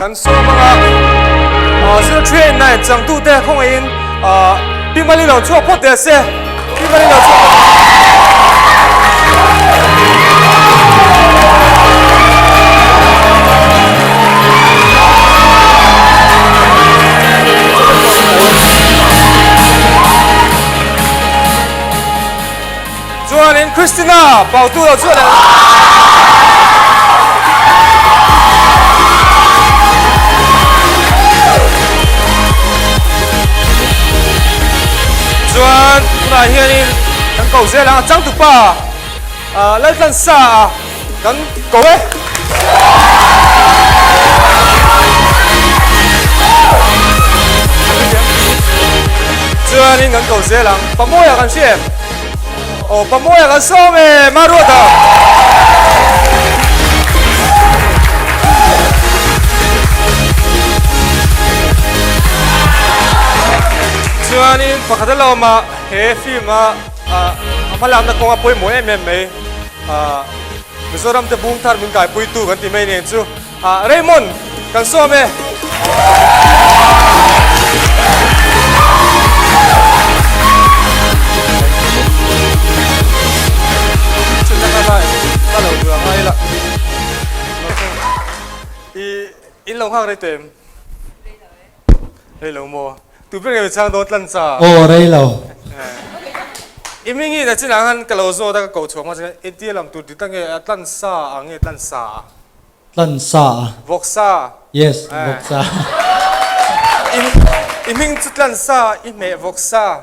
Kan sawm anga 0389 changtute khawngaihin Pi Mali lo chhuak phawt teh se. Pi Mali lo chhuak phawt. Chuanin Christina Pautu lo chuan Chuan tunah hianin kan ko zel ang a changtupa Laltlansa a kan ko e. Chuanin kan ko zel ang Pamuaia kan hria em? Aw Pamuaia kan sawm e Maruata. Chuanin pakhat a lo awm a he film a a hmalakna kawnga pawimawh em em mai Mizoram te bung thar min kaipuitu kan ti mai nen chu Raymond kan sawm e. In lo nghak rei tawh em? Rei lo maw? Tu ber nge mi chhang dawn tlan cha? Aw rei lo. I mi ngi na chinah khan ka lo zawt a ka koh chhuak hmasa khan entir lam tur dik tak nge a tlan sa a nge tlan sa a? Tlan sa a. Vawk sa. Yes, vawk sa. I hming chu tlan sa i hmeh vawk sa.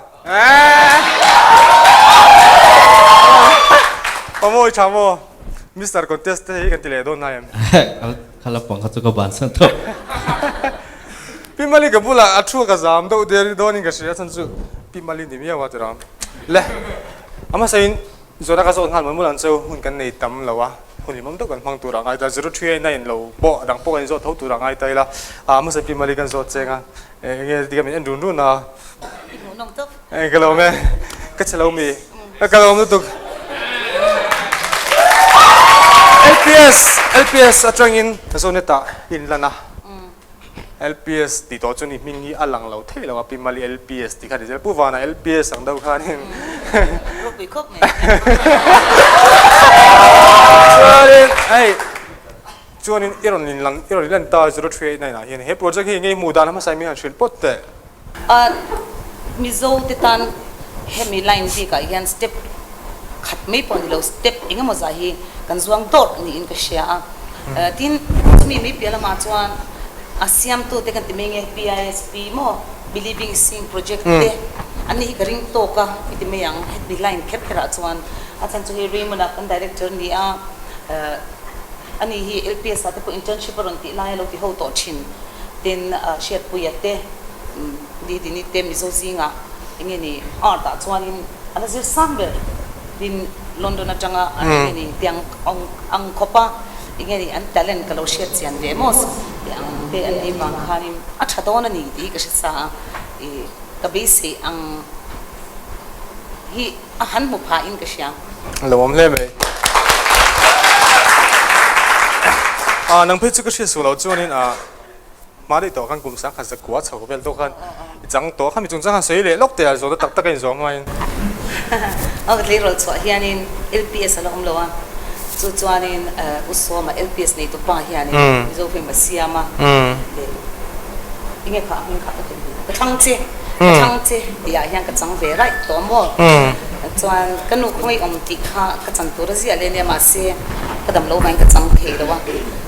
Pamawi tha maw? Mister Contest te hi kan ti leh dawn nai em? Kha la pang kha chu ka bansan tawh. Pi Mali ka bulah a thu ka zam deuh der dawnin ka hria chhan chu Pi Mali ni miau a tirang. Le a hmasain zawhna ka zawt nghal mawlh mawlh ang cheu hun kan nei tam lo a, hun limawm deuh kan hmang tur a ngai ta 0389 lo pawh a dang pawh kan inzawt tho tur a ngai ta ila a hmasain Pi Mali kan zawt cheng a eng nge tikah min en run run a. I hmuh nawm tawp. Eng ka lawm e ka che lo mi ka lawm lutuk. LPS LPS atangin Zoneta inlan a. LPS tih tawh chuan i hming hi a lang lo thei lo a, Pi Mali LPS tih kha ni zel. Pu Vana LPS ang deuh khanin. Ropui khawp mai. Chuanin hei chuanin i rawn inlang i rawn inlan ta 0389 ah hian he project hi ngei hmuh dan hmasa in min han hrilh pawt teh. A Mizo te tan hemi line bikah hian step khat mai pawh ni lo step eng emaw zah hi kan zuang dawrh niin ka hria a. Tin, chumi mai piah lamah chuan a siamtute kan ti mai nge PISP maw Believing Sing Project te an ni hi ka ring tawk a i ti mai ang heti line kher kherah chuan a chhan chu hei Raymond a kan director ni a ani hi LPS ah te pawh internship a rawn tih lai a lo ti ho tawh thin. Tin, Hriatpuia te Didini te Mizo zingah eng nge ni art ah chuanin a la zir sang ber. Tin, London atanga an eng nge ni tiang ang khawpa eng nge ni an talent ka lo hriat chian ve maw tih ang te an nih vang khanin a tha dawn a ni tih hi ka hre sa a, ih ka beisei ang hi a han hmu phahin ka hria. A lo awm hle mai. Ah nang phei chu ka hriat suh loh chuanin ah. Hma daih tawh khan kum sang khat zakua chho vel tawh khan i chang tawh kha mi chungchang han sawi leh lawk teh a zawhna tak tak a inzawh hmain. Aw ka tleirawl chhuah hianin LPS a la awm lo a, chu chuanin U Sawma LPS nei tupa hianin Mizo film a siam a, leh enge kha a hming kha ka thei nghilh ka thlang che ka thlang che tih ah hian ka chang ve raih tawh maw chuan ka nu khawngaih awm tih kha ka chan tur a ziah leh nia mahse ka dam lo vangin ka chang thei lo a.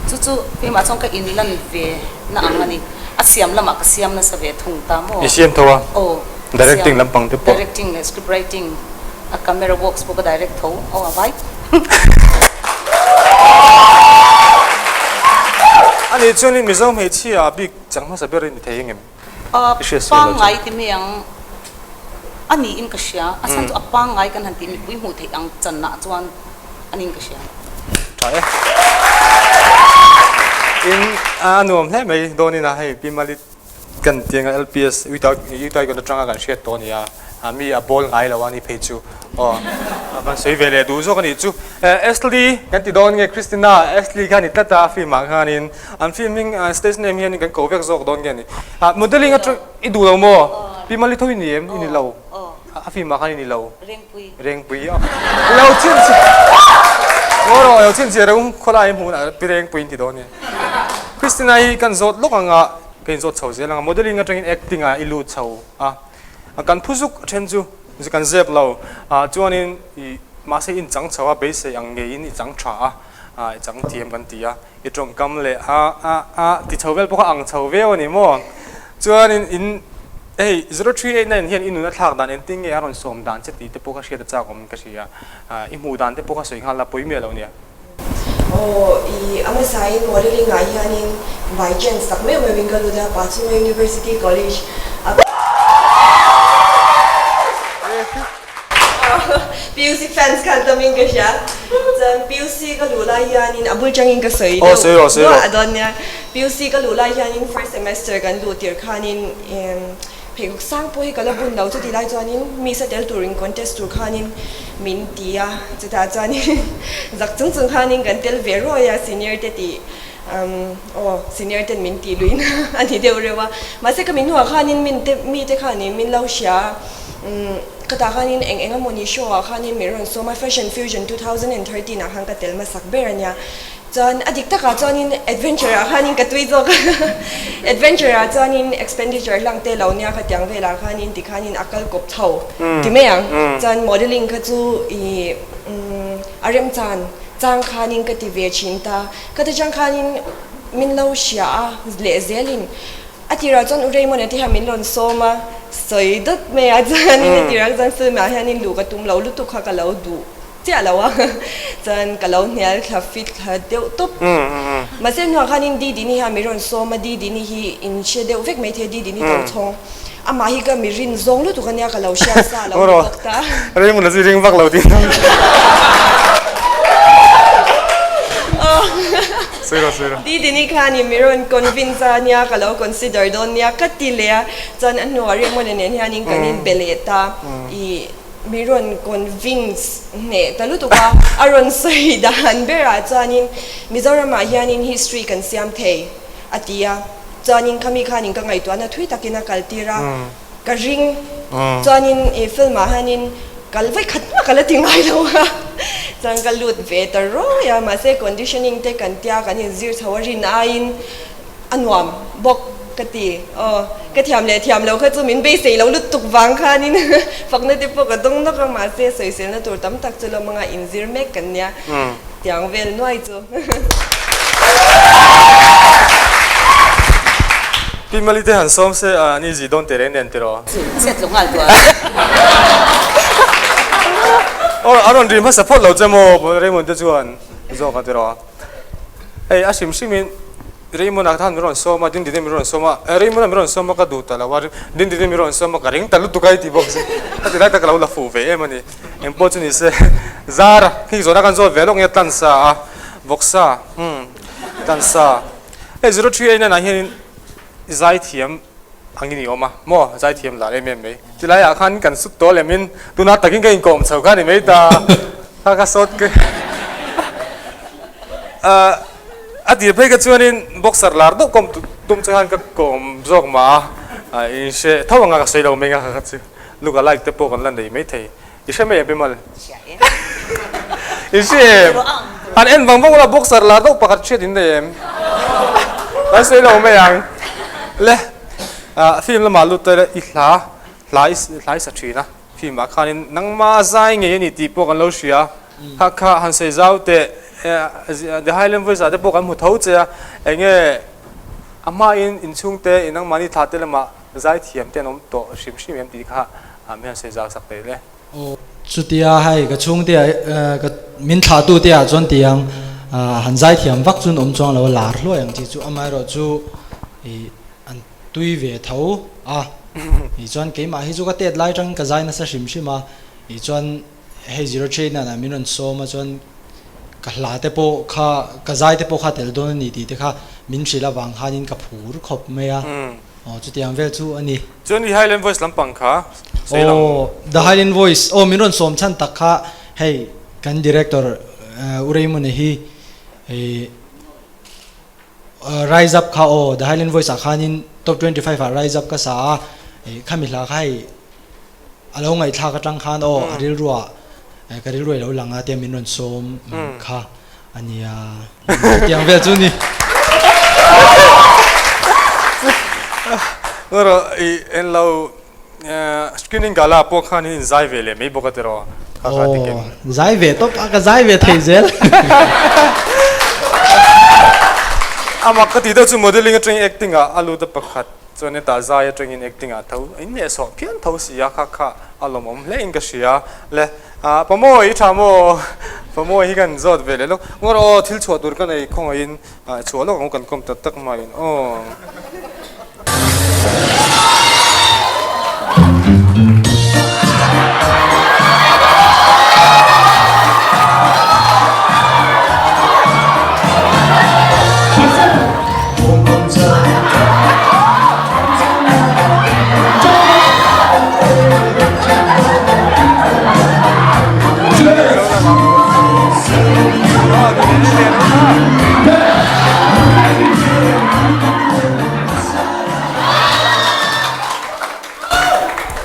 Chu chu keimah chuan ka inlan ve na ang a ni. A siam lamah ka siam nasa ve thung ta maw? I siam tho a? Aw. Directing lampang te pawh? Directing leh script writing, a camera works pawh ka direct tho. Aw a vai. A nih chuan Mizo hmeichhia ah bik chang hmasa ber i ni thei engem? A pangngai ti mai ang a niin ka hria. A chhan chu a pangngai kan han tih mipui hmuh theih ang chanah chuan a niin ka hria. Tha e. In a nuam hle mai dawnin a hei Pi Mali kan tiang a LPS Uita Uita kan atanga kan hriat tawh a ni a. Mi a bawl ngai lo a ni phei chu. Aw kan sawi ve leh duh zawk a nih chu. Ashley kan ti dawn nge Christina Ashley kha a ni tlat a a film ah khanin an film hming stage name hianin kan ko vek zawk dawn nge ni. Modelling atang i duh lo maw? Pi Mali tho i ni em? I ni lo. A film ah khan i ni lo. Rengpui. Rengpui a. Lo chhinchhiah. Ngaw rawh lo chhinchhiah reng khawlai hmunah Pi Rengpui in ti dawn nge. Christina hi kan zawt lawk anga ka inzawt chho zel anga modelling atangin acting ah i lut chho a. Kan phu zuk then chu kan zep lo chuanin i mahse i inchang chho a, beisei ang ngeiin i chang tha a, i chang thiam kan ti a, i tawngkam leh a a a ti chho vel pawh kha ang chho viau a ni maw? Chuanin in hei 0389 hian i nun a thlak dan engtin nge a rawn sawm dan che tih te pawh kha hriat a chak awm ka hria, i hmuh dan te pawh kha sawi nghal la pawi miah lo nia. Aw, i a hmasain modelling ah hianin by chance tak meuh meuhin ka lut a, Pachhunga University College a PUC fans khan tamin ka hria. Chuan PUC ka luh lai hianin a bul tangin ka sawi deuh nuah dawn nia. PUC ka luh lai hianin first semester kan luh tirh khanin Pheikhawk sang pawh hi ka la bun lo, chutih lai chuanin Miss a tel turin contest tur khanin min ti a, chutah chuanin zak chung chung khanin kan tel ve ruai a, senior te tih aw senior ten min tih luihna a ni deuh reuh a, mahse ka mi hnuah khanin min te mi te khanin min lo hria a, ka tah khanin eng eng emawni show ah khanin min rawn sawm a, Fashion Fusion 2013 ah khan ka tel hmasak ber a nia. Chuan a dik takah chuanin adventure ah khanin ka tui zawk a, adventure ah chuanin expenditure hlang te lo nia khatiang velah khanin tikhanin a kal kawp chho ti mai ang. Chuan modelling kha chu ih a remchan chang khanin ka ti ve thin ta, khata chang khanin min lo hria a leh zelin a tirah chuan u Raymond a ti hian min rawn sawm a, sawi dawt mai a chuanin a tirah chuan film ah hianin luh ka tum lo lutuk kha ka lo duh. Chiah lo a, chuan ka lo hnial thla fit thla deuh tawp. Mahse hnuah khanin Didini hian mi rawn sawm a, Didini hi in hre deuh vek maithei Didini to chhawng. Amah hi ka mi rin zawng lutuk ania ka lo hriat sa lo ni bawk ta. Raymond a chu i ring vak lo tih Sawi rawh sawi rawh. Didini khanin mi rawn convince a nia ka lo consider dawn nia ka ti leh a, chuan a hnuah Raymond-a nen hianin kan in be leh ta i. Mi rawn convince hneh ta lutuk a, a rawn sawi dan berah chuanin Mizoramah hianin history kan siam thei a ti a, chuanin khami khanin ka ngaihtuahna thui takin a kal tir a, ka ring chuanin i film ah hianin kal vawi khat hmak a la ti ngai lo a, chuan ka lut ve ta ruai a, mahse conditioning te kan tia kan inzir chho a rin aiin A nuam bawk ka ti. Aw, ka thiam leh thiam lo kha chu min beisei lo lutuk vang khanin fakna te pawh ka dawng nawk a, mahse sawiselna tur tam tak chu lamanga inzir mek kan nia, tiang vel nuai chu. Pi Mali te han sawm se a ni zi dawn teh reng nen tiraw? Chu chhiat lo nghal tawh a. Aw, a rawn ri hmasa phawt lo che maw Raymond te chuan zawk a tiraw? Hei a hrim hrimin Raymond-a khan min rawn sawm a, Dindini min rawn sawm a, Raymond-a min rawn sawm a ka duh ta lo a, Dindini min rawn sawm a ka ring ta lutuk a i ti bawk si. Ka ti lai tak ka lo la fuh ve em a ni. Eng pawh chu ni se, Zara khi zawhna kan zawt ve lawk nge tlansa a, vawksa, umm tlansa. Hei 0389 ah hianin zaithiam angin i awm a maw, zaithiam lar em em mai. Chulaiah khan kan sut tawh lemin tunah takin ka inkawm chho kha ni mai ta, kha ka sawt ka A tir phei ka chuanin boxer lar deuh kawm tum chu khan ka kawm zawk mah a, in hre tho anga ka sawi lo mai nga kha chu look alike te pawh kan la nei maithei. I hre mai em Bimal? I hre em? Han en vang vang ula boxer lar deuh pakhat hriat in nei em? Kan sawi lo mai ang. Le film lamah lut ta ila i hla hla i hla i sa thin a film ah khanin nangma zai ngei a ni tih pawh kan lo hria. Kha kha han sawi zau teh The Highland Voice ah te pawh kan hmu tho che a, enge a hmain inchhungte in nangmahni thla te lamah zaithiam te an awm tawh hrim hrim em tih kha mi han sawi zau sak thei le. Aw chutia hei ka chhungte ah ka min thlah tu te ah chuan tiang han zaithiam vak chuan awm chuang lo a lar hluai ang chi chu amaherawh chu ih an tui ve tho a ih chuan keimah hi chu ka tet lai atangin ka zai nasa hrim hrim a ih chuan Hei zero train ah min rawn sawm a chuan ka hla te pawh kha ka zai te pawh kha tel dawn a ni tih te kha min hrilh avang khanin ka phur khawp mai a, aw chutiang vel chu a ni. Chuan i Highland Voice lampang kha. Sawi lang. Aw, The Highland Voice, aw min rawn sawm chhan tak kha hei kan director U Raymond-a hi ih Rise Up kha aw The Highland Voice ah khanin top 25 ah Rise Up ka sa a, ih khami hla kha hei a lo ngaihthlak atang khan aw a rilruah ka rilru a lo lang a tia min rawn sawm kha a nia chutiang vel chu ni. Ngarawh i en lo screening gala pawh khan in zai ve leh mai bawk a tiraw kha kha ti kem. Aw zai ve tawp a ka zai ve thei zel. Amah ka tih deuh chu modelling atangin acting ah a lut a pakhat. Chuan hetah zai atangin acting ah tho in leh sawh phian tho si a, kha kha a lawmawm hle in ka hria. Le ah Pamawi i tha maw? Pamawi hi kan zawt ve leh lawk. Ngawr aw thil chhuah tur ka nei khawngaihin ah chhuah lawk ang kan kawm tak tak maiin aw.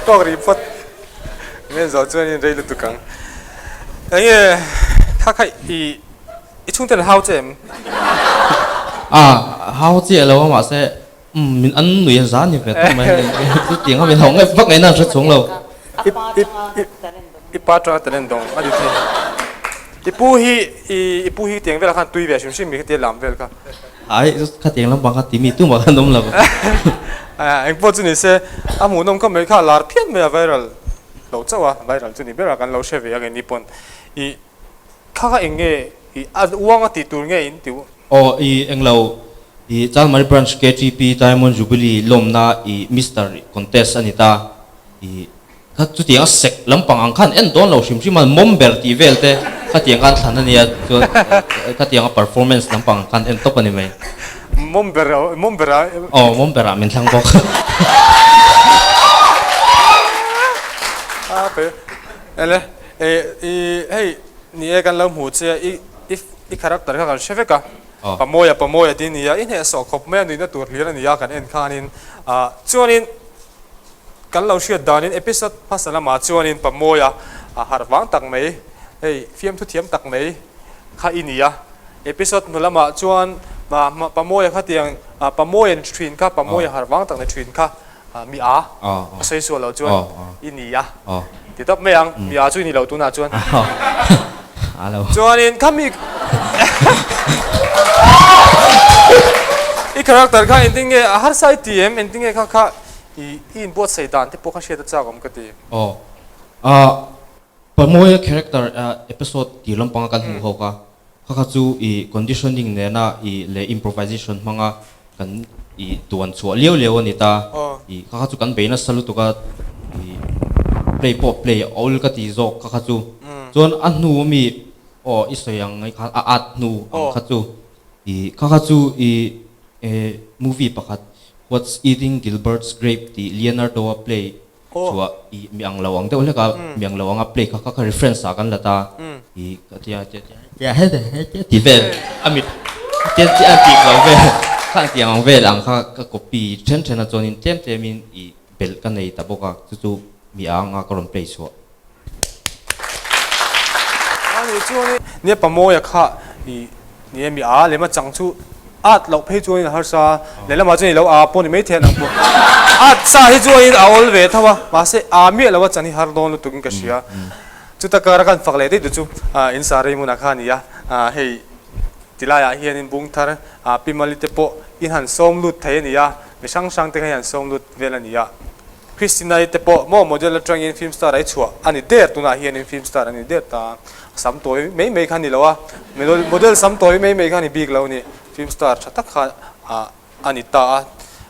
Tawk rih phawt nge zawh chuan in rei lutuk ang. Enge kha kha i I chhungten an hau che em? A, hau chiah lo a mahse umm min an nui a za ni ve tawp mai hei chutiang a min hau ngaih vak ngaihna an hre chhung lo. I i i pa atanga talent dawng a ni thei. I pu hi i i pu hi tiang velah khan tui ve hrim hrim mi khatia lam vel kha. Ai khatiang lampang kha timi tumah khan awm lo. Engpawh chu ni se a hmuhnawm kha mai kha a lar phian mai a viral lo chauh a viral chu ni ber a kan lo hre ve a keini pawn i Kha kha eng nge i a uang a tih tur nge in ti u? Aw i englo i Chalmari Branch KTP Diamond Jubilee lawmna i Mister Contest a ni ta i kha chutiang a sek lampang ang khan en dawn lo hrim hrim a mawm ber tih vel te khatiang khan thlan a nia chuan khatiang a performance lampang ang khan en tawp a ni mai. Mawm ber a mawm ber a. Aw mawm ber ah min thlang bawk. A pe ele. I hei ni e kan lo hmu che a, i i character kha kan hre vek a, Pamawia Pamawia tih a ni a, i hnehsawh khawp mai a nuihna tur hlir a ni a kan en khanin ah chuanin kan lo hriat danin episode hmasa lamah chuanin Pamawia a harh vang tak mai hei fiamthu thiam tak mai kha i ni a, episode hnu lamah chuan Pamawia khatiang Pamawia ni thin kha Pamawia harh vang tak ni thin kha Mi a, a sawi sual loh chuan i ni a ti tawp mai ang, mi a chu i ni lo tunah chuan. Chuanin khami i character kha engtin nge a harsa i ti em, engtin nge kha kha i inbuatsaih dan te pawh kha hriat a chak awm ka ti. Pamawia character episode tir lampanga kan hmuh ho kha, kha kha chu i conditioning nena i leh improvisation hmanga kan i tuan chhuah liau liau a ni ta. I kha kha chu kan bei nasa lutuk a, i play pawh play a awl ka ti zawk kha kha chu. Chuan a hnu ami aw i sawi ang ngai khan a at hnu ang kha chu i kha kha chu i movie pakhat What's Eating Gilbert's Grape tih Leonardo-a play Chhuah i mi ang lo ang deuh hlek a, mi ang lo anga play kha kha kha reference ah kan la ta i ka tia tia tia tia he he tia ti vel a mit tia tia a tih kual vel kha ang tiang ang vel ang kha ka copy then then a chuanin tlem tlem in i belh ka nei ta bawk a chu chu mi anga ka rawn play chhuah. A nih chuan nia Pamawia kha i Ni e, mi a lem a chang chu at loh phei chuan in a harsa a, lehlamah chuan i lo a pawh ni maithei an ang pawh. At sa hi chuan in a awl ve tho a, mahse a miah lo a chan hi har dawn lutuk in ka hria. Chuta kara kan fak leh daih tu chu in sa rei hmunah kha a ni a, hei tilaiah hian in bung thar Pi Mali te pawh in han sawm lut thei a ni a, mi hrang hrang te kha hi an sawm lut vel a ni a. Christina-i te pawh maw model atangin film star a i chhuah a ni der, tunah hianin film star a ni der ta, sam tawi mai mai kha a ni lo a, model sam tawi mai mai kha a ni bik lo a ni, film star tha tak kha a ni ta a.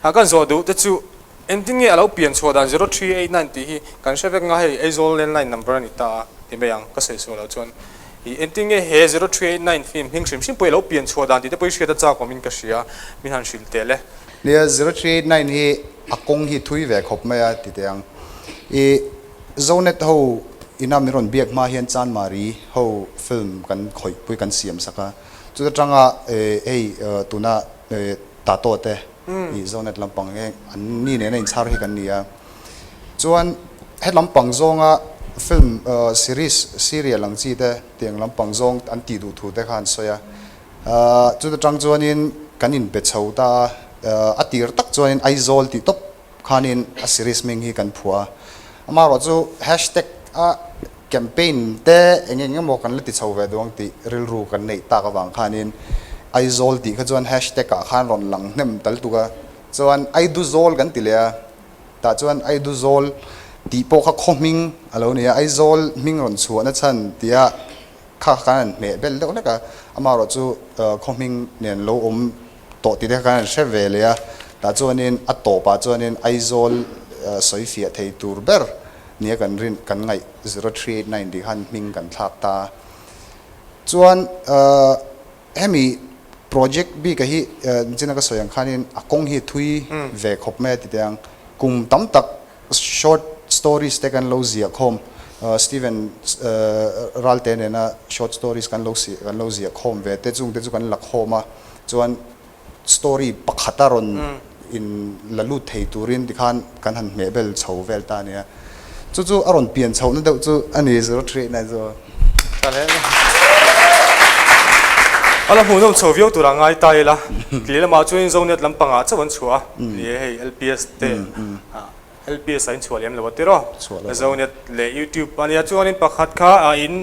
A kan zawh duh te chu engtin nge a lo pian chhuah dan 0389 tih hi kan hre vek nga hei Aizawl landline number a ni ta a ti mai ang ka sawi sual loh chuan i engtin nge he 0389 film hming hrim hrim pawh i lo pian chhuah dan tih te pawh i hriat a chak awmin ka hria min han hrilh teh le. Nia 0389 hi A kawng hi thui ve khawp mai a ti teh ang. I. Zonet ho ina min rawn biak hma hian Chanmari ho film kan khawih pui kan siam sak a, chuta tanga hei tuna Tato te ih Zonet lampang nge an ni nena inchhar hi kan ni a. Chuan he lampang zawnga film series serial ang chi te tiang lampang zawng an tih duh thu te kha an sawi a. Chuta tang chuanin kan inbe chho ta a, a tir tak chuanin Aizawl tih tawp khanin a series hming hi kan phuah a, amaherawh chu hashtag a campaign te eng eng emaw kan la ti chho ve duh ang tih rilru kan neih tak avang khanin Aizawl tih kha chuan hashtag ah khan rawn lang hnem tal tuk a, chuan Aiduzawl kan ti leh a, tah chuan Aiduzawl tih pawh kha khaw hming a lo ni a, Aizawl hming rawn chhuahna chhan tia kha khan an hmeh bel deuh hlek a, amaherawh chu khaw hming nen lo awm tawh tih te kha kan han hre ve leh a, tah chuanin a tawpah chuanin Aizawl sawi fiah thei tur ber nia kan rin kan ngaih 0389 tih khan hming kan thlak ta a. Chuan hemi project bika hi nichina ka sawi ang khanin a kawng hi thui ve khawp mai a ti teh ang, kum tam tak short stories te kan lo ziah khawm Steven Ralte nena short stories kan lo kan lo ziah khawm ve te chung te chu kan la khawm a chuan story pakhata rawn in la lut thei turin tikhan kan han hmeh bel chho vel ta a nia chu chu a rawn pian chhohna deuh chu a ni 0389 chu. A la hmuhnawm chho viau tura ngai ta ila tih lamah chuan Zonet lampangah chauh an chhuah a ni e hei LPS te LPS ah in chhuah lem lo a tiraw Zonet leh YouTube a nia chuanin pakhat kha in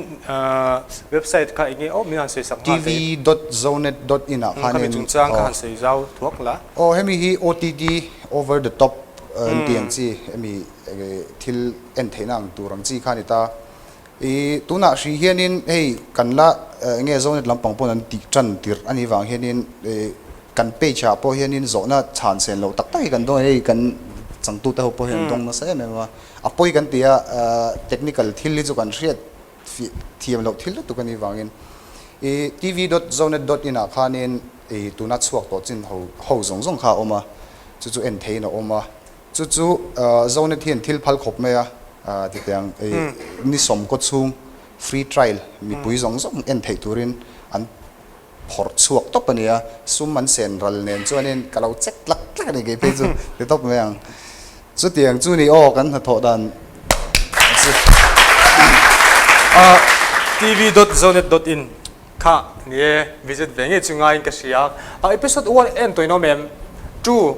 website kha enge awm min han sawi sak nghal thei tv dot zonet dot in ah khanin khami chungchang kha han sawi zau thuak la. Aw hemi hi OTT over the top an tih ang chi hemi thil en theihna ang tur ang chi kha a ni ta. I tunah hri hianin hei kan la eng nge Zonet lampang pawn an tih tan tirh a nih vang hianin kan page ah pawh hianin zawhna chhan sen loh tak tak hi kan dawng a, hei kan changtute ho pawh hian an dawng nasa em em a, a pawi kan ti a, technical thil hi chu kan hriat thiam loh thil lutuk a nih vangin i tv dot zonet dot in ah khanin i tuna chhuak tawh chin ho ho zawng zawng kha a awm a, chu chu en theihin a awm a. Chu chu Zonet hian thil phal khawp mai a, titiang ni sawmkaw chhung free trial mipui zawng zawng en theih turin an phawrh chhuak tawp a ni a, sum an sen ral nen chuanin ka lo check tlak tlak a ni kei phei chu ti tawp mai ang. Chutiang chu ni aw kan hnathawh dan chu. Tv dot zonet dot in Kha ni e, visit ve ngei chu ngaiin ka hria. A episode one en tawhin awm em? Two,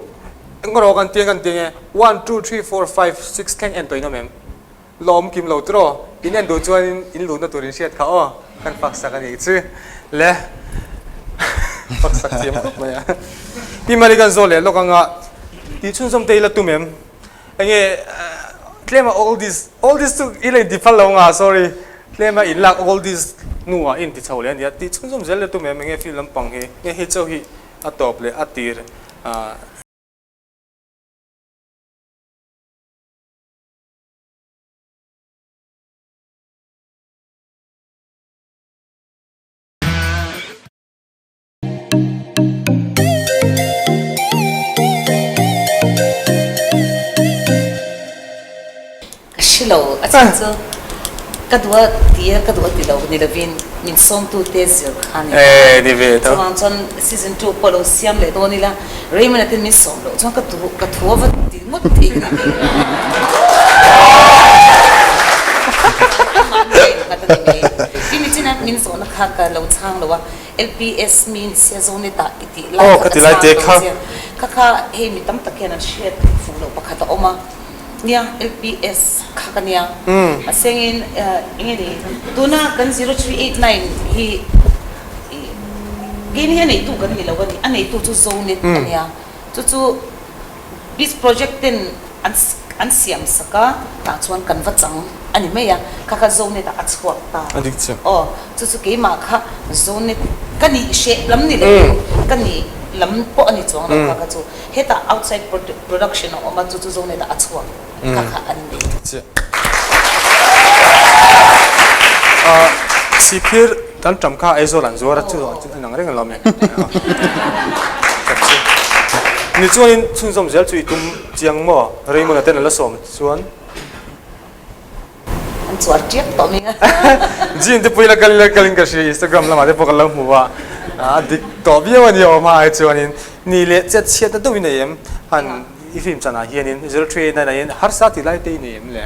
engawraw kan tiang kan tiang e, one, two, three, four, five, six thleng en tawhin awm em? Lawm kim lo tiraw? In en duh chuanin in luhna tur in hriat kha aw, kan fak sak a nih chu le. Fak sak thiam khawp mai a. Pi Mali kan zawh leh lawk anga tih chhunzawm te i la tum em? Enge tlema oldies, oldies chu i la inti phal lo nga sorry, tlema in lak oldies hnuah i inti chho leh a nia tih chhunzawm zel le tum em enge film lampang hi nge hei chauh hi a tawp leh a tir ah. Ka hre lo, a chhan chu ka duh a ti a, ka duh a ti lo ni lovin min sawmtute zir kha a ni ta. Chuvang chuan season 2 pawh lo siam leh dawn ila, Raymond-a ten min sawm loh chuan ka duh, ka thu a va ti ngawt thei ka ni. Anmahni a innghat a ni mai. Tin, nichina min zawhna kha ka lo chhang lo a. LPS mi ni sia Zonet ah i tih lai kha ka chhang lo che. Kha kha hei mi tam tak hian an hriat fuh loh pakhat a awm a. Nia LPS kha ka nia. Mahsengin eng nge ni tuna kan 0389 hi keini hi a neitu kan ni lo a ni. A neitu chu Zonet a nia. Chu chu Biz project ten an an siam sak a, tah chuan kan va chang a ni mai a, kha kha Zonet ah a chhuak ta. A dik chiah. Aw, chu chu keimah kha Zonet ka nih hreh lam ni lo ka nih lam pawh a ni chuang lo kha kha chu hetah outside production a awm a, chu chu Zonet ah a chhuak kha kha a ni mai. A dik chiah. Sihphir kan tam kha Aizawl an zuar a chu a nang reng alawm e. Ni chuanin chhunzawm zel chu i tum chiang maw? Raymond-a ten a la sawm chuan. An chuar ṭiak tawh mai a. Gym te pawh ila kal ila kalin ka hria Instagram lamah te pawh kan lo hmu a, a dik tawh viau a ni awm a ai chuanin ni leh chet chhiatna deuh i nei em? Han i film chanah hianin 03 nine ah hian harsa tih lai te i nei em le?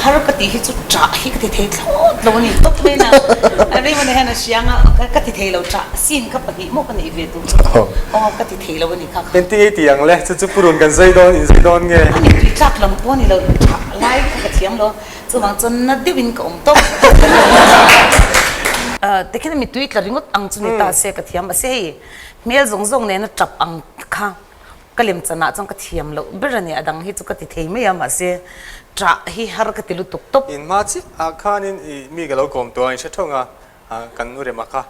Har ka tih hi chu ṭah hi ka ti thei thlawt lo a ni tawp mai na. Raymond-a hian a hria anga ka ti thei lo ṭah scene kha pahnih maw ka neih ve tur chu aw ka ti thei lo a ni kha kha. Engtin nge i tih ang le? Chu chu purun kan zai dawn in zai dawn nge? A mittui tlak lam pawh a ni lo ṭah lai kha ka thiam lo chuvang chuan na deuhin ka awm tawp. Tikhian mittui tla ringawt ang chu ni ta se ka thiam mahse hei hmel zawng zawng nena ṭap ang kha Ka lem chanah chuan ka thiam loh ber a ni, a dang hi chu ka ti thei mai a, mahse ṭah hi har ka ti lutuk tawp. In hma chiah ah khanin i mi ka lo kawm tawh a, in hre theuh ang a, kan u Rema kha,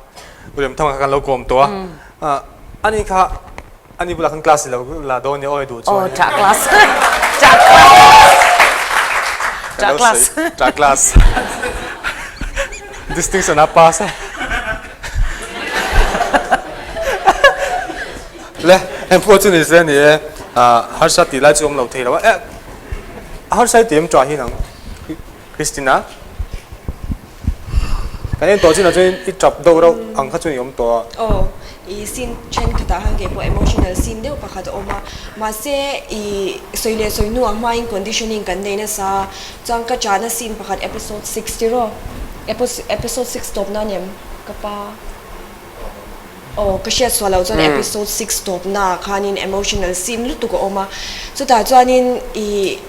u Rem Thanga kha kan lo kawm tawh a, ani kha ani bulah khan class i lo la dawn nia aw i duh chuan. Aw ṭah class, ṭah class, ṭah class, ṭah class, distinction a pass a. Le, eng pawh chu ni se ni e, harsa tih lai chu awm lo thei lo a, eh harsa i ti em ṭah hi nang Christina? Kan en tawh chinah chuan i ṭap deuh reuh ang kha chu i awm tawh a. Aw, i scene thenkhatah khan kei pawh emotional scene deuh pakhat a awm a, mahse i sawi leh sawi hnuah hmain conditioning kan nei nasa a, chuan ka ṭahna scene pakhat episode six tiraw? Episode six tawpna a ni em? Ka pa. Aw, ka hriat sual loh chuan episode six tawpna ah khanin emotional scene lutuk a awm a, chutah chuanin ih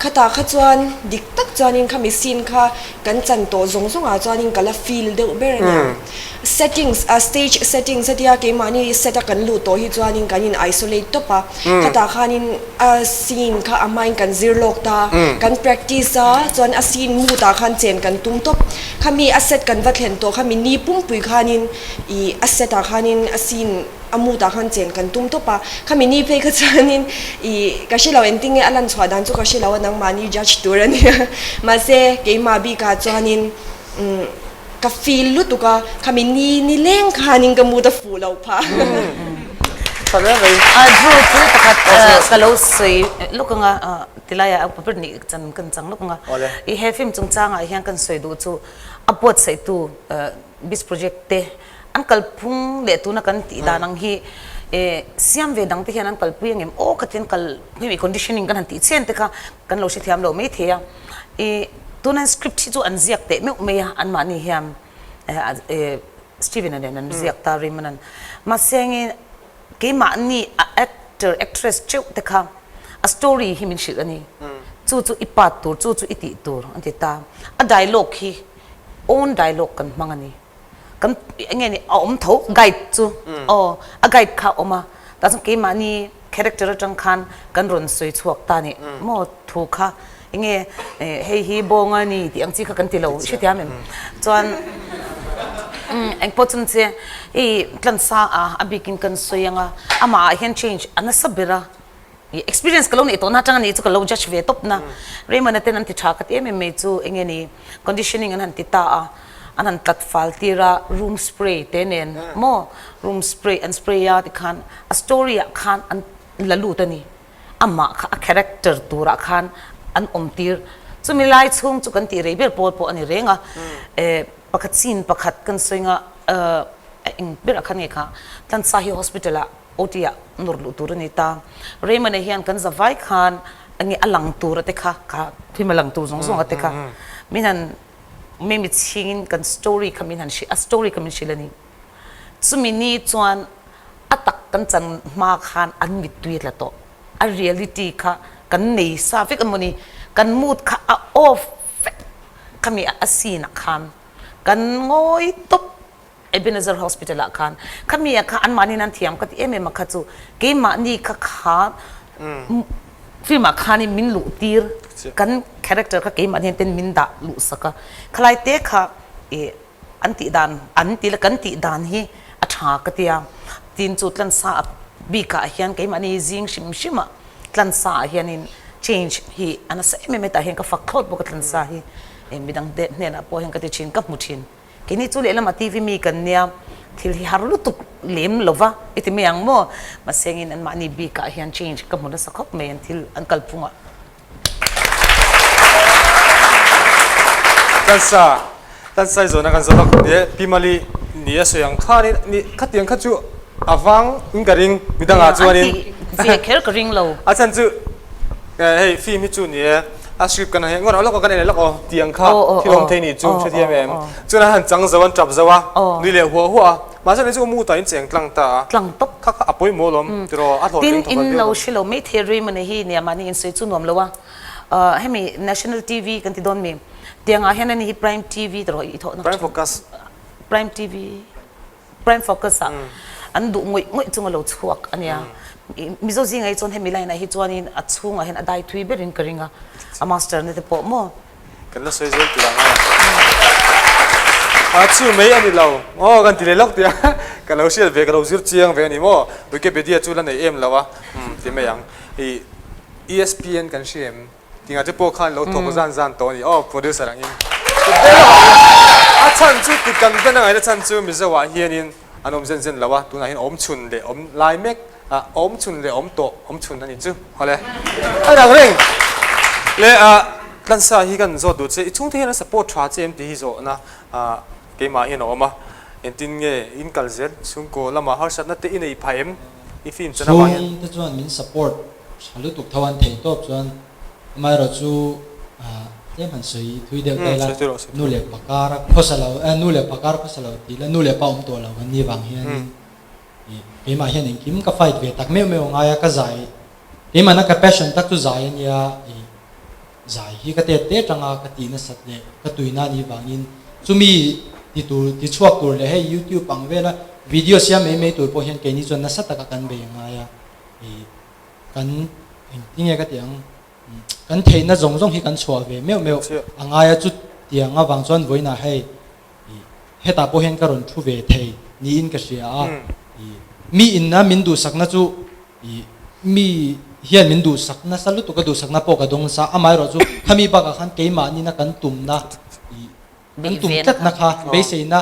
khatah kha chuan dik tak chuanin khami scene kha kan chan tawh zawng zawng ah chuanin ka la feel deuh ber a nia. Settings ah stage settings a tia keimahni set a kan luh tawh hi chuanin kan in isolate tawp a, khatah khanin a scene kha a hmain kan zir lawk ta, kan practice a, chuan a scene mood ah khan chen kan tum tawp. Khami a set kan va thlen tawh khami ni pumpui khanin Ih a set ah khanin a scene a mood ah khan chen kan tum tawp a, khami ni phei kha chuanin ih ka hre lo engtin nge a lan chhuah dan chu ka hre lo a nangmahni judge tur a nia mahse keimah bikah chuanin umm ka feel lutuk a khami ni ni leng khanin ka mood a fuh loh phah. Tha hle mai. A Drew chu pakhat ka lo sawi lawk anga tilaiah a upa ber nih chan kan chang lawk anga i he film chungchangah hian kan sawi duh chu a buatsaihtu Biz project te an kalphung leh tuna kan tih dan ang hi siam ve dang te hian an kalpui ang em aw khatin an kal hemi conditioning kan han tih chhen te kha kan lo hrethiam lo mai thei a i tuna script hi chu an ziak teh meuh mai a anmahni hian Steven-a nen an ziak ta Raymond-a'n mahse hengin keimahni a actor actress teuh te kha a story hi min hrilh a ni chu chu i part tur chu chu i tih tur an ti ta a dialogue hi own dialogue kan hmang a ni. Kan eng nge ni a awm tho guide chu aw a guide kha a awm a tah chuan keimahni character atang khan kan rawn sawi chhuak ta ni maw thu kha eng nge hei hi bawng a ni tih ang chi kha kan ti lo hrethiam em chuan eng pawh chu ni che hei tlansa a a bikin kan sawi ang a amah ah hian change a nasa ber a. Experience ka lo neih tawhna atanga nih chu ka lo judge ve tawp na. Raymond-a ten an ti tha ka ti em em mai chu eng nge ni conditioning an han ti ta a, an han tlat fal tir a, room spray te nen maw room spray an spray a tikhan a story ah khan an la lut a ni. Amah kha a character turah khan an awm tir. Chumi lai chhung chu kan tih rei ber pawl pawh a ni reng a. Pakhat scene pakhat kan sawi nga eng berah khan nge kha Tlansa hi hospital ah OT ah nawr luh tur a ni ta. Raymond-a hian kan zavai khan enge a lang tur a te kha, kha thim a lang tur zawng zawng a te kha min han mimi chhingin kan story kha min han hrilh, a story kha min hrilh a ni. Chumi ni chuan a tak kan chan hma khan an mittui a tla tawh. A reality kha kan nei sa vek emaw ni, kan mood kha a off vek khami a scene ah khan kan ngawi tawp. Ebenezer Hospital ah khan khami ah kha anmahni in an thiam ka ti em em a kha chu keimahni kha kha film ah khanin min luh tir kan character kha keimahni ten min dah luh sak a khalai te kha ih an tih dan an ti la kan tih dan hi a tha ka tia tin chu tlansa bik ah hian keimahni zing hrim hrim ah tlansa ah hianin change hi a nasa em em hetah hian ka fak thlawt bawk a tlansa hi midang te hnenah pawh hian ka ti thin ka hmu thin. Keini chu lehlamah TV mi kan nia, thil hi har lutuk lem lo va i ti mai ang maw? Mahse engin anmahni bikah hian change ka hmu nasa khawp mai an thil an kalphungah. Tansa Tansai zawhna kan zawh lawk ni e, Pi Mali ni a sawi ang khanin ni khatiang kha chu a vang in ka ring midangah chuanin An tih ve kher ka ring lo. A chhan chu hei film hi chu ni e, a script kan heh ngawt a lawk a kan en leh lawk aw tiang kha thil awm thei ni chu hrethiam em? Chuan an han chang zo an tap zo a, nui leh huah huah a, mahse ni chu mood ah in cheng tlang ta a, Tlang tawp. Kha kha a pawimawh alawm tiraw a hlawhtling Tin thawk in lo hre lo maithei Raymond hi nia mahni insawi chu nuam lo a, hemi National TV kan ti dawn mi? Tiangah hian ani hi Prime TV tawh i thawhna Prime Focus. Prime TV Prime Focus ah an duh ngawih ngawih chunga lo chhuak a nia. Mizo zingah hi chuan hemi line ah hi chuanin a chhungah hian a dai thui berin ka ring a, a master na te pawh maw. Kan la sawi zel tur ang a. A chu mai a ni lo aw kan ti leh lawk tia ka lo hriat ve ka lo zir chiang ve a ni maw. Wikipedia chu la nei em lo a ti mai ang. I ESPN kan hria em? Tinga te pawh khan lo thawk zan zan tawh a ni aw producer angin kut ber a chhan chu kut kan ben a ngaihna chhan chu Mizo ah hianin an awm zen zen lo a tunah hian awm chhun leh awm lai mek ah awm chhun leh awm tawh awm chhun a ni chu awle a dang reng leh ah tlansa hi kan zawt duh che i chhungte hian an support tha che em tih hi zawhna ah keimah hian a awm a engtin nge in kal zel chhungkaw lamah harsatna te i nei phah em? I film chuan avang hian. Chhungte chuan min support tha lutuk tho an theih tawp chuan amaherawh chu tlem han sawi thui deuh ta ila nu leh pa kar a khawsa lo nu leh pa kar khawsa lo tih ila nu leh pa awm tawh lo kan nih vang hianin keimah hian engkim ka fight ve tak meuh meuh a ngai a ka zai keimahna ka passion tak chu zai a nia Zai hi ka tet te tanga ka tih nasat leh ka tuina anih vangin chumi ti tur ti chhuak tur leh hei youtube ang vela video siam mai mai tur pawh hian keini chuan nasa taka kan bei angai a, ih kan engtinge ka tih ang kan theihna zawng zawng hi kan chhuah ve meuh meuh angai a chutiang avang chuan vawiinah hei ih hetah pawh hian ka rawn thu ve thei niin ka hria a, ih mi inna min duhsakna chu Ih, mi hian min duhsak nasa lutuk a, duhsakna pawh ka dawng nasa. Amaherawh chu khami bakah khan keimahni-na kan tumna, ih, kan tum tlatna kha beiseina,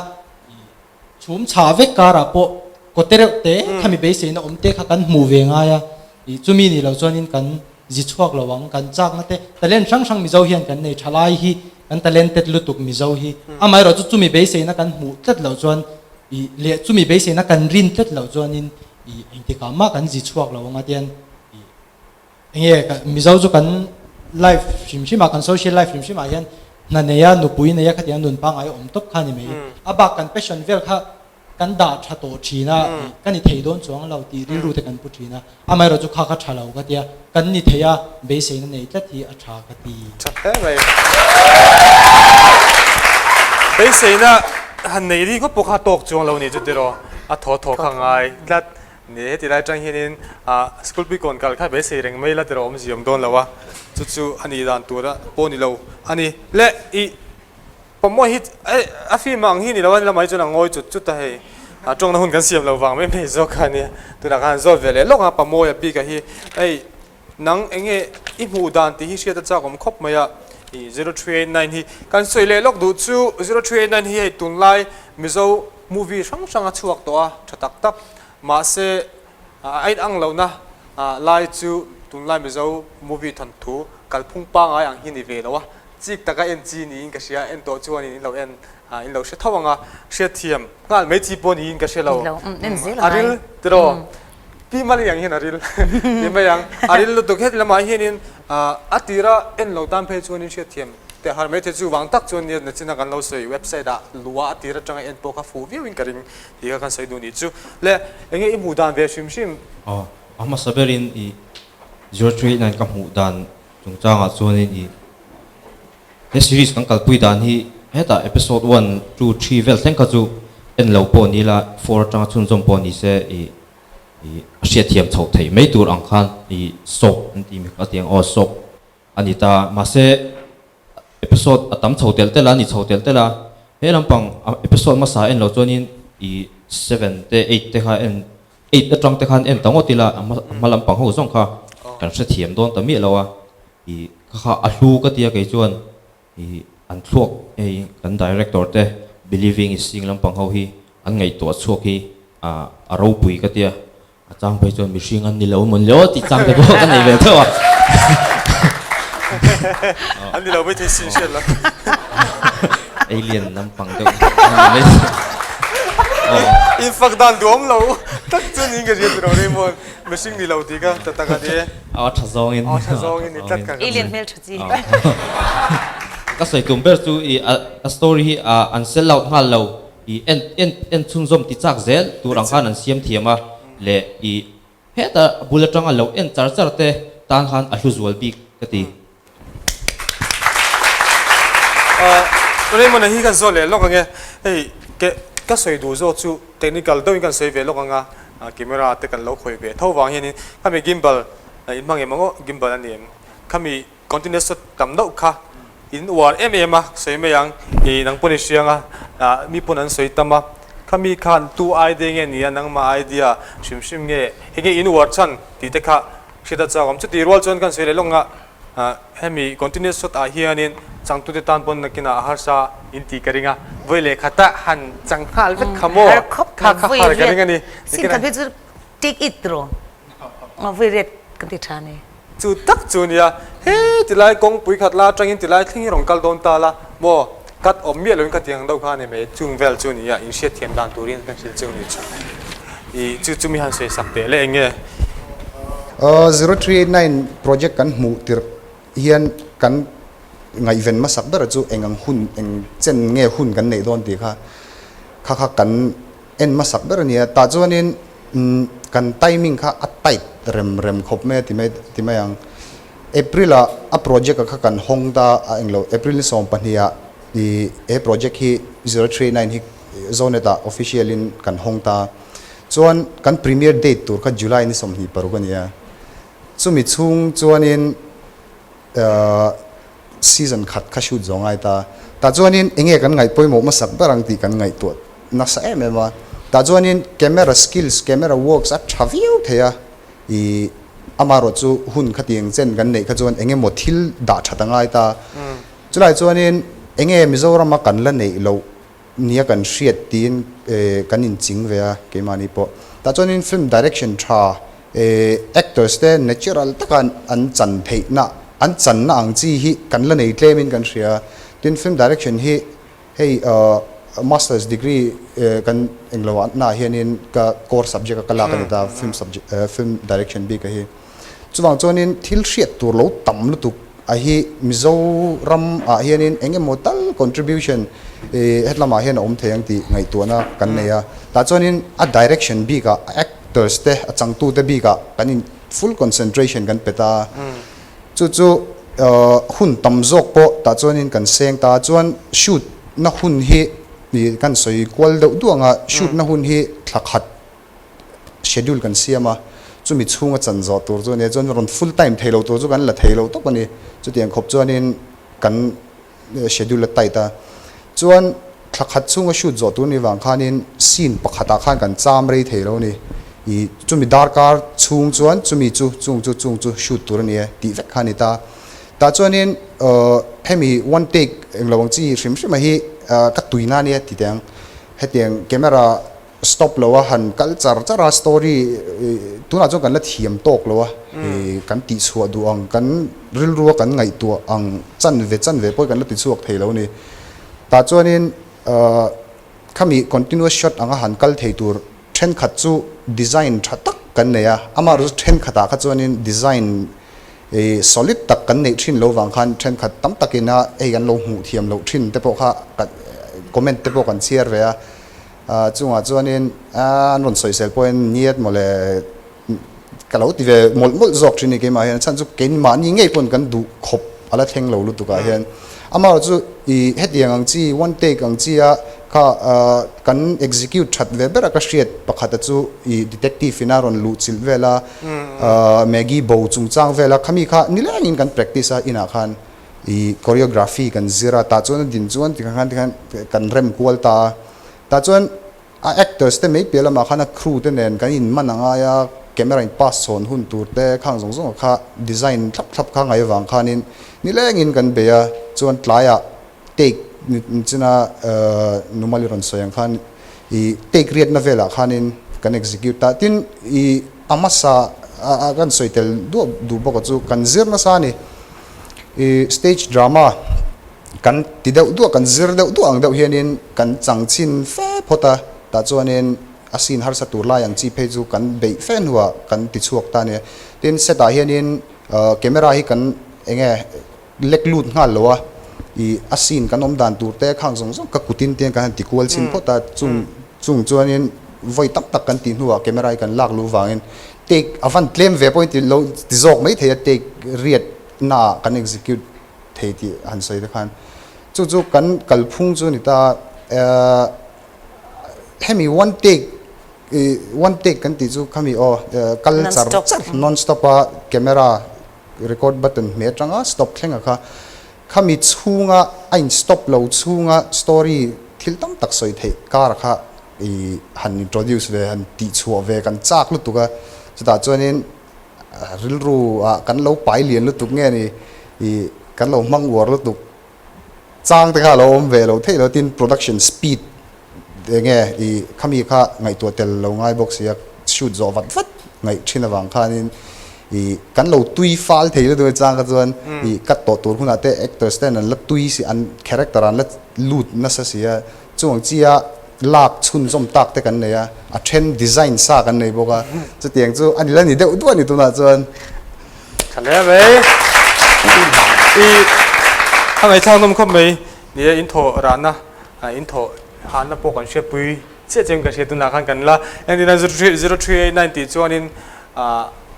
ih, chhum chhah vek karah pawh kawte reuh te khami beiseina awm te kha kan hmuh ve ngai a. Ih, chumi nih loh chuanin kan zi chhuak lo ang, kan chakna te, talent hrang hrang Mizo hian kan nei tha lai hi, kan talented lutuk Mizo hi. Amaherawh chu chumi beiseina kan hmuh tlat loh chuan, ih, leh chumi beiseina kan rin tlat loh chuanin I engtikah mah kan zi chhuak lo anga tian i enge ka Mizo chu kan life hrim hrim ah kan social life hrim hrim ah hian hna nei a nupui nei a khatiang nun pangngai awm tawp kha ni mai. A bak kan passion vel kha kan dah tha tawh thin a i ka ni thei dawn chuang lo tih rilru te kan pu thin a. Amaherawh chu kha kha tha lo ka tia kan ni thei a beiseina nei tlat hi a tha ka ti. Tha hle mai. Beiseina han nei ringawt pawh kha tawk chuang lo ni chu tiraw. A thaw thaw kha ngai tlat. Ni heti lai atang hianin school pui kawn kal kha beisei reng mai la tiraw awmzia awm dawn lo a. Chu chu a nih dan tur pawh ni lo a ni. Le i Pawmawh hi a film ang hi ni lo a lamah hi chuan a ngawi chut chut a hei. A tawngna hun kan siam lo vang mai mai zawk a nia. Tunah khan zawt ve leh lawk a Pawmawia bik a hi hei nang eng nge i hmuh dan tih hi hriat a chak awm khawp mai a. I 0389 hi kan sawi leh lawk duh chu 0389 hi hei tunlai Mizo movie hrang hrang a chhuak tawh a tha tak tak mahse a inang lohna lai chu tunlai Mizo movie thawnthu kalphung pangngai ang hi ni ve lo a. Chik taka en chi niin ka hria, en tawh chuanin in lo en, in lo hre tho ang a, hriatthiam nghal mai chi pawh niin ka hre lo. A ril tiraw? Pi Mali ang hian a ril ti mai ang. A ril lutuk heti lamah hianin a tira en lo tan phei chuanin hriatthiam teh har mai thei chu vang tak chuan nia nachina kan lo sawi website ah lua a tir atanga en pawh kha fuh viauin ka ring tih kha kan sawi duh nih chu. Le enge i hmuh dan ve hrim hrim? Aw, a hmasa berin i 039 ka hmuh dan Chungchangah chuanin i he series kan kalpui dan hi hetah episode one, two, three vel thleng kha chu en lo pawh ni ila four atanga chhunzawm pawh ni se i i a hriatthiam chhoh theih mai tur ang khan i soap an tih mi kha tiang aw soap a ni ta mahse episode a tam chho telh telh a ni chho telh telh a he lampang episode hmasa en lo chuanin i seven te eight te kha en Eight atang te khan en ta ngawt ila a hma lampang ho zawng kha kan hrethiam dawn ta miah lo a, ih kha kha a hlu ka tia kei chuan ih an thluak hei kan director te believing is seeing lampang ho hi an ngaihtuah chhuak hi ah a ropui ka tia, a chang phei chuan mihring an ni lo mawn le aw tih chang te pawh ka nei ve theuh a. An ni lo mai thei sin hriat lo. Alien lampang deuh an ni mai thei. In fak dan duhawm lo tak chu niin ka hria tiraw Raymond mihring ni lo tih ka ta tak a ni e. Aw a tha zawngin. Aw a tha zawngin ni tlat ka. Alien hmeltha chi. Ka sawi tum ber chu i a story hi an sell out nghal lo i en en en chhunzawm ti chak zel tur ang khan an siam thiam a leh i Heta bul atanga lo en char char te tan khan a hlu zual bik ka ti. Raymond-a hi kan zawh leh lawk ang e. Hei ke ka sawi duh zawk chu technical deuhin kan sawi ve lawk ang a, camera te kan lo khawih ve tho vang hianin khami gimbal in hmang em ang aw, gimbal a ni em? Khami Continuous shot tam deuh kha in uar em em a, sawi mai ang, i nang pawn i hriang a, ah mi pawn an sawi tam a, khami khan tu idea nge nia nangmah idea hrim hrim nge enge in uar chhan tih te kha hriat a chak awm. Chuti rual chuan kan sawi leh lawk a, ah hemi continuous shot ah hianin changtute tan pawn nakinah a harsa in tih ka ring a, vawi leh khata han chang nghal vek kha maw kha kha har ka ring a ni. Sin khat hi chu take it rawh, vawi riat kan ti tha a ni. Chu tak chu nia, he tilai kawngpui khat la atangin tilai thleng hi rawn kal dawn ta la maw? Cut awm miah loin ka ti ang deuh kha a ni mai, chung vel chu nia inhriat thiam dan turin kan hrilh cheu ni chu. I chu chu mi han sawi sak teh le eng nge? 0389 project kan hmuh tirh hian kan ngaihven hmasak ber chu eng ang hun eng chen nge hun kan neih dawn tih kha kha kha kan En hmasak ber a nia, tah chuanin kan timing kha a tight rem rem khawp mai a ti mai ti mai ang. April ah a project a kha kan hawng ta a englo April ni 12 ah i he project hi 039 hi Zonet ah official in kan hawng ta. Chuan kan premiere date tur kha July ni 26 a nia. Chumi chhung chuanin Season khat kha shoot zawh ngai ta. Tah chuanin enge kan ngaih pawimawh hmasak ber ang tih kan ngaihtuah nasa em em a. Tah chuanin camera skills, camera works a tha viau thei a. Ih amaherawh chu hun khatiang chen kan neih kha chuan enge maw thil dah that a ngai ta. Chulai chuanin enge Mizorama kan la neih loh nia kan hriat tiin kan inching ve a keimahni pawh. Tah chuanin film direction tha actors te natural taka an chan theihna an channa ang chi hi kan la nei tlemin kan hria. Tin film direction hi hei masters degree kan englo ah naah hianin ka core subject a ka lak a ni ta film subject film direction bik a hi. Chuvang chuanin thil hriat tur lo tam lutuk a hi Mizoram ah hianin eng emaw tal contribution ih hetlamah hian a awm thei ang tih ngaihtuahna kan nei a. Tah chuanin a direction bikah a actors te a changtute bikah kan in full concentration kan pe ta a. Chu chu hun tam zawk pawh tah chuanin kan seng ta a. Chuan shoot na hun hi ih kan sawi kual deuh duah ang a, shoot na hun hi thla khat schedule kan siam a, chumi chhunga chan zawh tur chu a nia, chuan rawn full time thei lo tur chu kan la thei lo tawp a ni, chutiang khawp chuanin kan schedule a tight a, chuan thla khat chhunga shoot zawh tur ni vang khanin scene pakhatah khan kan cham rei thei lo a ni, ih chumi darkar chhung chuan chumi chu chung chu chung chu shoot tur a ni e tih vek kha a ni ta, tah chuanin hemi one take englo ang chi hrim hrim a hi ka tuina a nia ti teh ang, hetiang camera Stop lo a han kal char char a story tunah chuan kan la thiam tawk lo a kan tih chhuah duh ang kan rilru a kan ngaihtuah ang chanve chanve pawh hi kan la ti chhuak thei lo a ni. Tah chuanin khami continuous shot anga han kal thei tur thenkhat chu design tha tak kan nei a, amaherawhchu thenkhatah kha chuanin design solid tak kan neih thin lo vang khan thenkhat tam takin a hei kan lo hmuh thiam loh thin te pawh kha comment te pawh kan chhiar ve a. Chungah chuanin an rawn sawisel pawhin niat mawle ka lo ti ve mawlh mawlh zawk thin a ni keimah hian chhan chu keimahni ngei pawn kan duh khawp a la thleng lo lutuk ah hian amaherawh chu ih hetiang ang chi one take ang chi a kha kan execute that ve ber a ka hriat pakhat a chu ih detective in a rawn luh chilh vel a Maggie bo chungchang vel a khami kha nilengin kan practice a inah khan I choreography kan zir a, tah chuan a din chuan tikhan khan tikhan kan rem kual ta a, tah chuan a actors te mai piah lamah khan a crew te nen kan in man a ngai a, camera in pass chhawn hun tur te khang zawng zawng kha design thlap thlap kha ngaih avang khanin nilengin kan bei a, chuan tlaiah take china Numali rawn sawi ang khan i take riatna velah khanin kan execute ta, tin i a hmasa a kan sawi tel duah duh bawk a chu kan zir nasa a ni. I stage drama kan ti deuh duah, kan zir deuh duah ang deuh hianin kan chang chhin fe phawt a, tah chuanin a scene harsa tur lai ang chi phei chu kan beih fe hnuah kan ti chhuak ta a ni. Tin, set ah hianin camera hi kan eng nge lek lut nghal lo a, ih a scene kan awm dan tur te khang zawng zawng ka kutin te kan han ti kual chhin phawt a, chung chung chuanin vawi tam tak kan tih hnuah camera hi kan lak luh vangin take a van tlem ve pawhin ti lo ti zawk mai thei a take riat naah kan execute thei tih han sawi te khan chu chu kan kalphung chu a ni ta a, hemi one take ih one take kan tih chu khami aw kal char char non stop a camera record button hmeh atanga stop thleng a kha khami chhunga a in stop lo chhunga story thil tam tak sawi theih kar kha ih han introduce ve han tih chhuah ve kan chak lutuk a chutah chuanin rilru ah kan lo pai lian lutuk nge ni ih kan lo hmang uar lutuk chang te kha a lo awm ve lo theih lo tin production speed eng nge ih khami kha ngaihtuah tel lo ngai bawk si a shoot zawh vat vat ngaih thin avang khanin ih kan lo tui fal thei lutuk a chang kha chuan ih cut tawh tur hunah te actors ten an la tui si an character an la lut nasa si a Chuang chia lak chhunzawm tak te kan nei a, a then design sa kan nei bawk a, chutiang chu a ni la ni deuh duah a ni tunah chuan. Tha hle mai. I a ngaihthlak nawm khawp mai. Ni e, in thawh rahna, in thawh hahna pawh kan hriatpui chiah chiah in ka hria tunah khan kan la entirna 0389 tih chuanin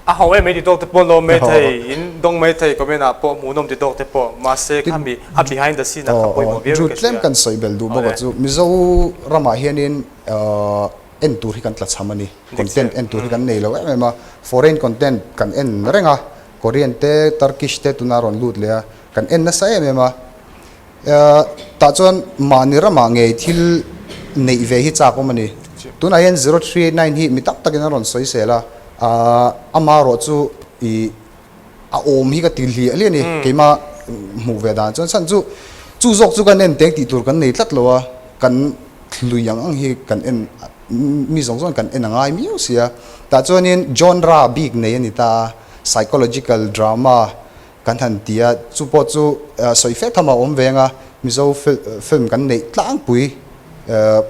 A ho em mai ti tawk te pawh lawm mai thei, in dawng mai thei comment ah pawh hmuhnawm ti tawk te pawh, mahse khami a behind the scene ah kha pawimawh viau in ka hria. Tlem kan sawi bel duh bawk a chu Mizoram ah hianin en tur hi kan tla chham a ni, content en tur hi kan nei lo em em a, foreign content kan en reng a, Korean te Turkish te tuna rawn lut leh a, kan en nasa em em a. Tah chuan mahni ramah ngei thil neih ve hi chak awm a ni. Tunah hian 0389 hi mi tak takin a rawn sawi sel a, ama erawh chu ih a awm hi ka ti hliah hliah a ni. Keimah hmuh ve dan chuan chhan chu chu zawk chu kan en teng tih tur kan nei tlat lo a, kan lui ang ang hi kan en mi zawng zawng kan en a ngai miau si a. Tah chuanin genre bik nei a ni ta a, psychological drama, Kan han ti a, chu pawh chu sawi fe tham a awm ve anga Mizo film kan neih tlangpui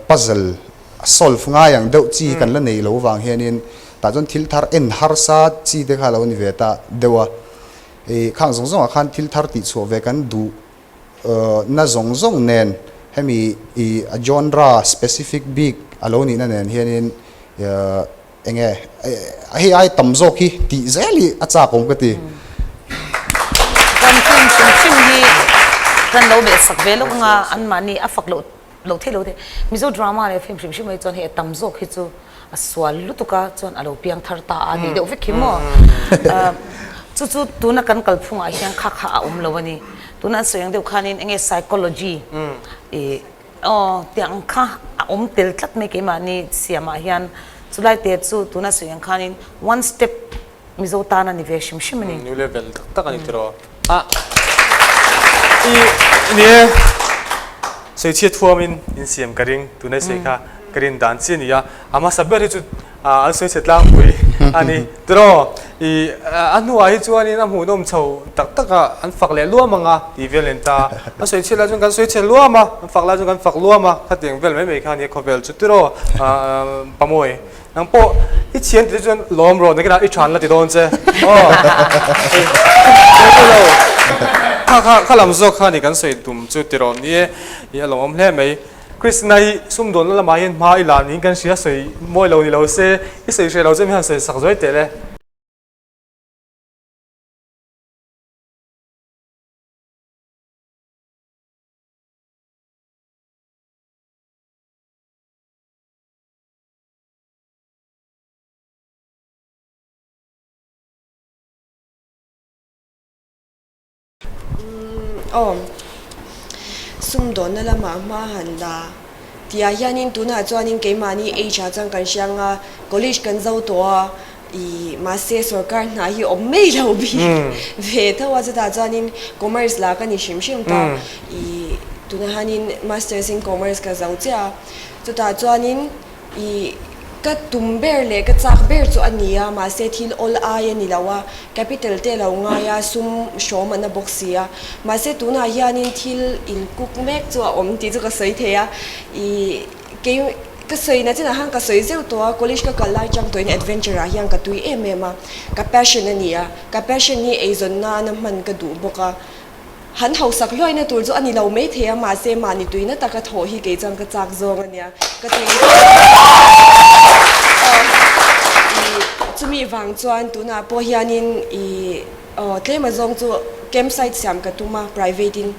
puzzle solve ngai ang deuh chi kan la nei lo vang hianin tah chuan thil thar en harsa chi te kha a lo ni ve ta deuh a, ih khang zawng zawngah khan thil thar tih chhuah ve kan duh na zawng zawng nen hemi ih a genre specific bik a lo nihna nen hianin Enge hei ai tam zawk hi tih zel hi a chak awm ka ti. Kan film hrim hrim hi kan lo beh sak ve lawk anga anmahni a fak loh loh theih lo te. Mizo drama leh film hrim hrim ai chuan hei a tam zawk hi chu a sual lutuk a chuan a lo piang thar ta a tih deuh vek hi maw. Chu chu tuna kan kalphungah hian kha kha a awm lo a ni. Tuna an sawi ang deuh khanin enge psychology ih Aw, tiang kha a awm tel tlat mai keimahni siamah hian chulai te chu tuna sawi ang khanin one step Mizo tan a ni ve hrim hrim a ni. New level tak tak a ni tiraw. A i ni e, sawichhia thuamin in siam ka ring tuna i sawi kha ka rin dan chi a ni a, a hmasa ber hi chu an sawi chhe tlangpui a ni tiraw. I a hnuah hi chuanin a hmuhnawm chho tak tak a, an fak leh luam ang a tih vel en ta. An sawi chhiat lai chuan kan sawi chhe luam a, an fak lai chuan kan fak luam a, khatiang vel mai mai kha a nia khawvel chu tiraw Pamawi. Nang pawh i thian tih te chuan lawm rawh nakinah i than la ti dawn che aw. Kha kha kha lam zawk kha a ni kan sawi tum chu tiraw ni e, i a lawmawm hle mai. Krishna hi sumdawnna lamah hian hma i la niin kan hria, sawi mawi lo ni lo se, i sawi hreh lo chu mi han sawi sak zuai teh le. Aw, sumdawnna lamah hma han la tihah hianin tunah chuanin keimahni age ah chuan kan hria anga college kan zo tawh a, ih mahse sorkar hna hi awm mai lo bik ve tho a chutah chuanin commerce lah ka ni hrim hrim ta, ih tunah hianin masters in commerce ka zo chiah a, chutah chuanin ih. Ka tum ber leh ka chak ber chu a ni a, mahse thil awl ai a ni lo a, capital te lo ngai a, sum hrawm a na bawk si a. Mahse tunah hianin thil in cook mek chu a awm tih chu ka sawi thei a, ih kei ka sawi na chinah khan ka sawi zeuh tawh a, college ka kal lai chang tawhin adventure ah hian ka tui em em a, ka passion a ni a, ka passion hi eizawn nana hman ka duh bawk a. Han hausak hluaina tur chu a ni lo mai thei a, mahse mahni tuina taka thawh hi kei chuan ka chak zawng a nia. Ka tui i chumi vang chuan tunah pawh hianin i aw tlem azawng chu campsite siam ka tum a, private in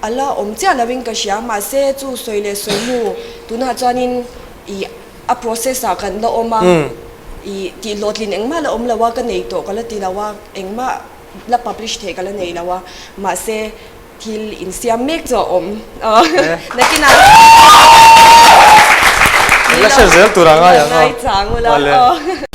a la awm chiah lovin ka hria, mahse chu sawi leh sawi hnu tunah chuanin i a process ah kan la awm a, i tihhlawhtlin engmah la awm lo a, ka nei tawh ka la ti lo a, engmah. La publish theih ka la nei lo a, mahse thil insiam mek chu a awm. Nakinah La share zel tur a ngai ang a. Ngai chang ula.